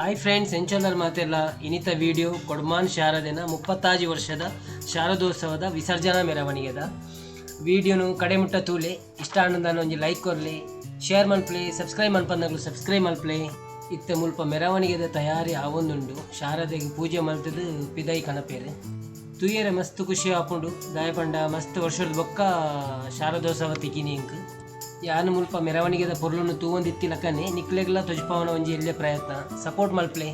Hi friends, ಎಂಚೊಲ್ಲರ್ ಮಾತೆಲ್ಲ? ಇನಿತ video ಕೊಡ್ಮಾನ್ ಶಾರದೆನ 36 ವರ್ಷದ ಶಾರದೋತ್ಸವದ ವಿಸರ್ಜನಾ ಮೆರವಣಿಗೆದ ವಿಡಿಯೋನು ಕಡೆ ಮುಟ್ಟ ತೂಲೆ. ಇಷ್ಟ ಆನಂದನ ಒಂಜಿ ಲೈಕ್ ಕೊರ್ಲೆ, ಶೇರ್ ಮಲ್ಪ್ಲೆ, ಸಬ್ಸ್ಕ್ರೈಬ್ ಮಲ್ಪಂದಾಗಲು ಸಬ್ಸ್ಕ್ರೈಬ್ ಮಲ್ಪ್ಲೆ. ಇತ್ತೆ ಮುಲ್ಪ ಮೆರವಣಿಗೆದ ತಯಾರಿ ಆವೊಂದುಂಡು. ಶಾರದೆಗೆ ಪೂಜೆ ಮಲ್ತದು ಪಿದೈ ಕನಪೇರು. ತೂಯರೆ ಮಸ್ತ್ ಖುಷಿ ಆಪುಂಡು. ದಾಯಪಂಡ ಮಸ್ತ್ ವರ್ಷದ ಬೊಕ್ಕ ಶಾರದೋತ್ಸವ ತಿಕಿನಿ ಇಂಕ್. ಯಾನ್ ಮುಲ್ಪ ಮೆರವಣಿಗೆದ ಪೊರ್ಲುನು ತೂವೊಂದಿತ್ತಿಲಕನೆ ನಿಕ್ಲೆಗ್ಲ ತೊಜಪಾವನ ಒಂಜಿ ಎಲ್ಯ ಪ್ರಯತ್ನ. ಸಪೋರ್ಟ್ ಮಲ್ಪ್ಲೆ.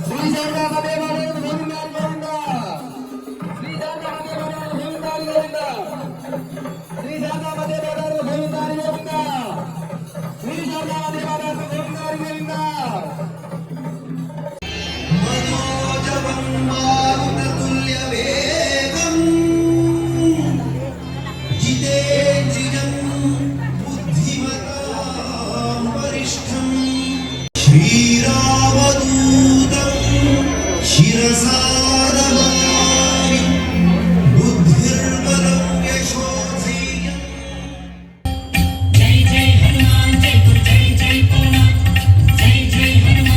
ಶ್ರೀ ಶಾರದಾ ದೇವಾಲಯದ ಗೋವಿಂದ ಗೋವಿಂದ, ಶ್ರೀ ಶಾರದಾ ದೇವಾಲಯದ ಗೋವಿಂದ ಗೋವಿಂದ, ಶ್ರೀ ಶಾರದಾ ದೇವಾಲಯದ ಗೋವಿಂದ ಗೋವಿಂದ, ಶ್ರೀ ಶಾರದಾ ದೇವಾಲಯದ ಗೋವಿಂದ ಗೋವಿಂದ. मनोजवं मारुततुल्यवेगम्, जितेन्द्रियं बुद्धिमतां वरिष्ठम्, श्रीरामदूतं शिरसा नमामि, बुद्धिर्बलं यशोधैर्यम्। जय जय हनुमान, जय गुरु, जय जय पवना, जय जय हनुमान।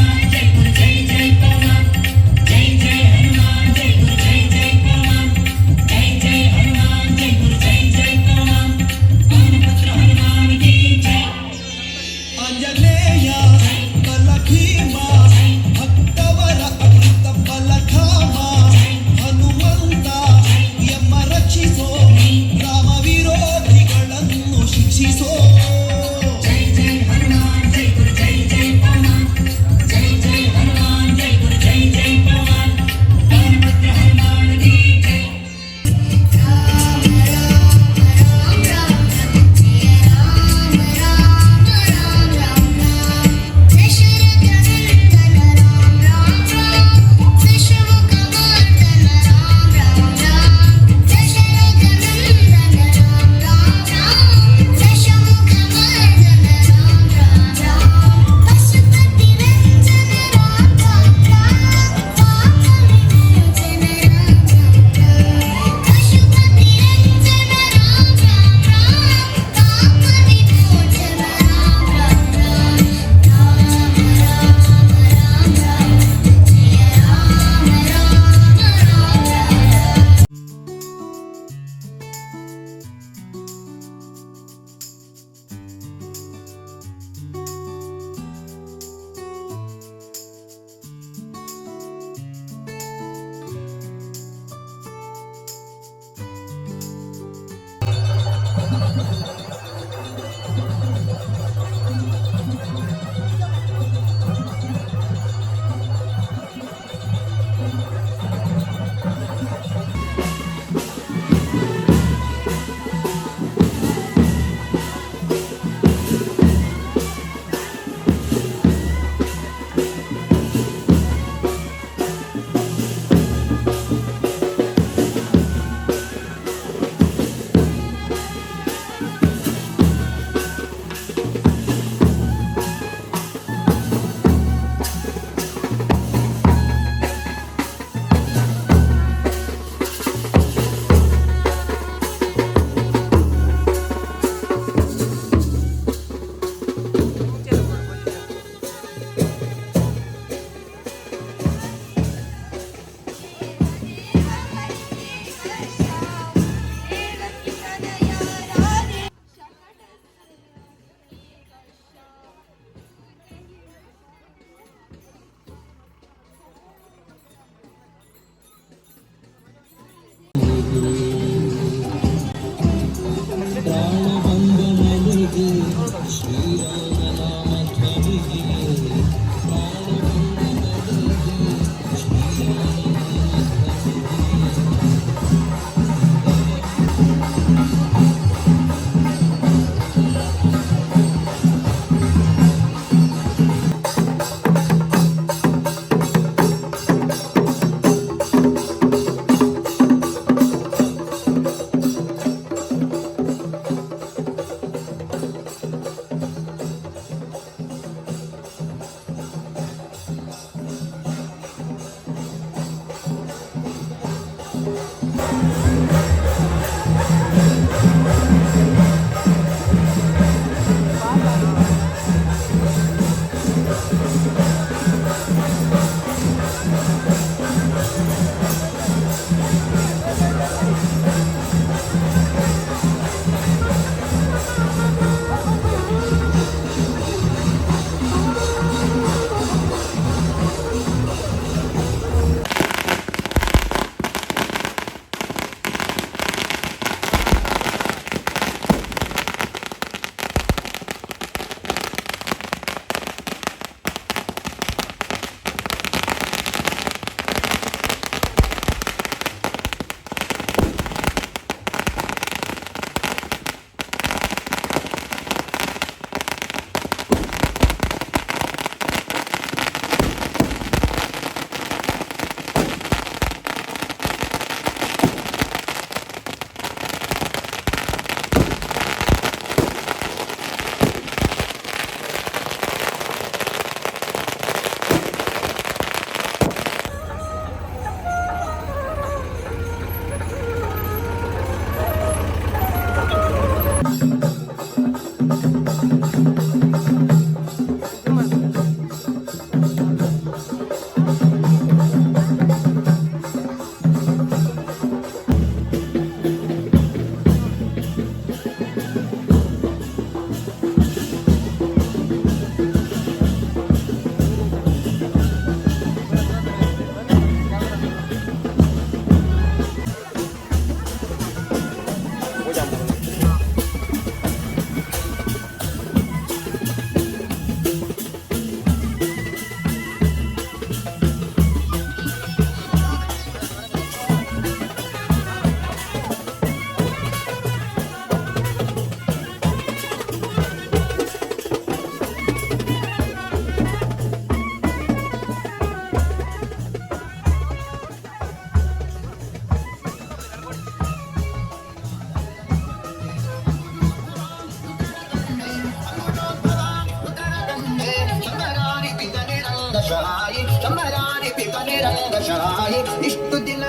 ರಂಗಶಾಯಿ ಸಮರಾರಿ ಪಿಪನೆ ರಂಗಶಾಯಿ ಇಷ್ಟು ದಿನ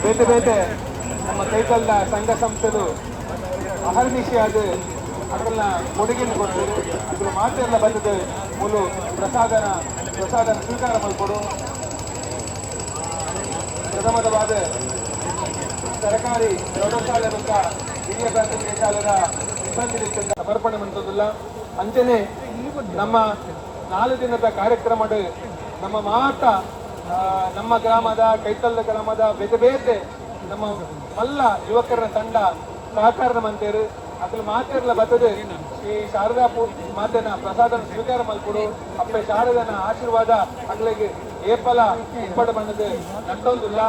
ಬೇತೆ ಬೇತೆ ನಮ್ಮ ಕೈತಲ್ದ ಸಂಘ ಸಂಸ್ಥೆಲು ಅಹರ್ನಿಶಿಯಾದ ಅಕಲ್ನ ಕೊಡುಗೆಯನ್ನು ಕೊಡ್ತಾರೆ. ಅದ್ರ ಮಾತೆಲ್ಲ ಬಂದದ್ದು ಮೂಲು ಪ್ರಸಾದನ ಪ್ರಸಾದನ ಸ್ವೀಕಾರ ಮಲ್ಕೊಡು. ಪ್ರಥಮದವಾದ ಸರ್ಕಾರಿ ಪ್ರೌಢಶಾಲೆ ಬೊಕ್ಕ ಹಿರಿಯ ಪ್ರಾಥಮಿಕ ಶಾಲೆದ ಸಿಬ್ಬಂದಿ ಸಮರ್ಪಣೆ ಮಂತದಿಲ್ಲ. ಅಂಚನೆ ನಮ್ಮ 4 ದಿನದ ಕಾರ್ಯಕ್ರಮ ನಮ್ಮ ಮಾತ ನಮ್ಮ ಗ್ರಾಮದ ಕೈತಲ್ದ ಗ್ರಾಮದ ಬೇತೆ ಬೇತೆ ನಮ್ಮ ಮಲ್ಲ ಯುವಕರ ತಂಡ ಸಹಕಾರದ ಮಂತೇರು ಅಸಲು ಮಾತೆರ್ಲ ಬತ್ತದೆ ಈ ಶಾರದಾ ಮಾತೆನ ಪ್ರಸಾದನ ಸ್ವೀಕಾರ ಮಲ್ಕೊಡು. ಅಪ್ಪೆ ಶಾರದನ ಆಶೀರ್ವಾದ ಅಗ್ಲಿಗೆ ಏಪಲ ಉಪ್ಪಡ ಬಣ್ಣದ ನಟ್ಟೊಂದುಲ್ಲ.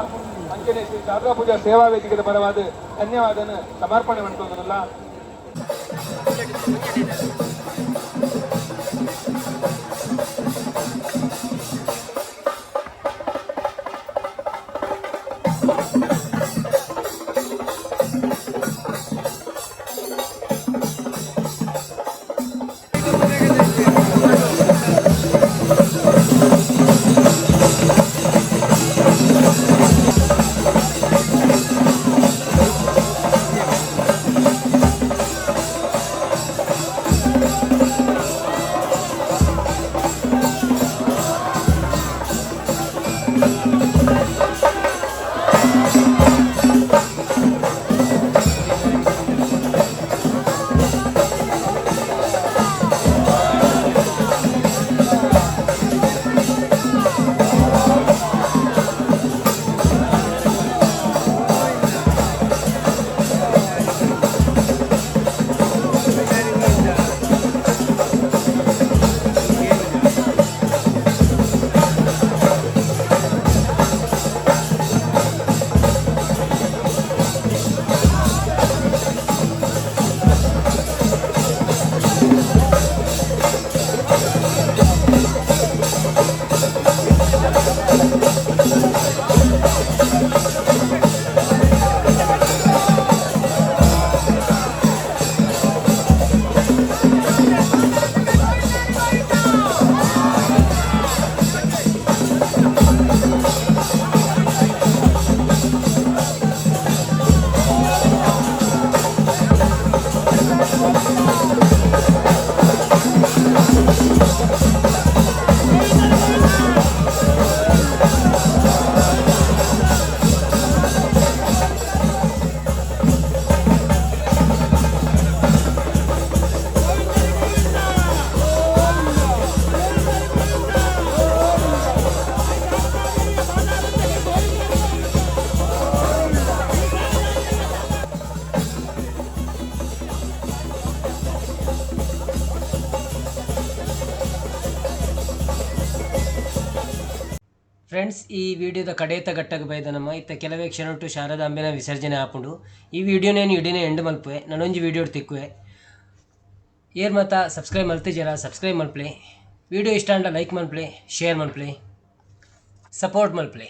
ಅಂಚನೆ ಶ್ರೀ ಶಾರದಾ ಪೂಜಾ ಸೇವಾ ವೇದಿಕೆದ ಪರವಾದ ಧನ್ಯವಾದನ ಸಮರ್ಪಣೆ ಮಾಡ್ಕೊಂಡ್ರಲ್ಲ. ಫ್ರೆಂಡ್ಸ್, ಈ ವಿಡಿಯೋದ ಕಡೇತ ಘಟ್ಟಕ್ಕೆ ಬೈದ ನಮ್ಮ ಇತ್ತ ಕೆಲವೇ ಕ್ಷಣಟ್ಟು ಶಾರದಾಂಬೆನ ವಿಸರ್ಜನೆ ಆಪುಂಡು. ಈ ವಿಡಿಯೋನೇನು ಇಡೀನೇ ಎಂಡ್ ಮಲ್ಪುವೆ, ನಾನೊಂಜಿ ವಿಡಿಯೋ ತಿಕ್ಕುವೆ. ಏರ್ ಮಾತ ಸಬ್ಸ್ಕ್ರೈಬ್ ಮಲ್ತಿಜರ ಸಬ್ಸ್ಕ್ರೈಬ್ ಮಲ್ಪ್ಲೆ, ವಿಡಿಯೋ ಇಷ್ಟ ಅಂಡ ಲೈಕ್ ಮಲ್ಪ್ಲೆ, ಶೇರ್ ಮಲ್ಪ್ಲೆ, ಸಪೋರ್ಟ್ ಮಲ್ಪ್ಲೆ.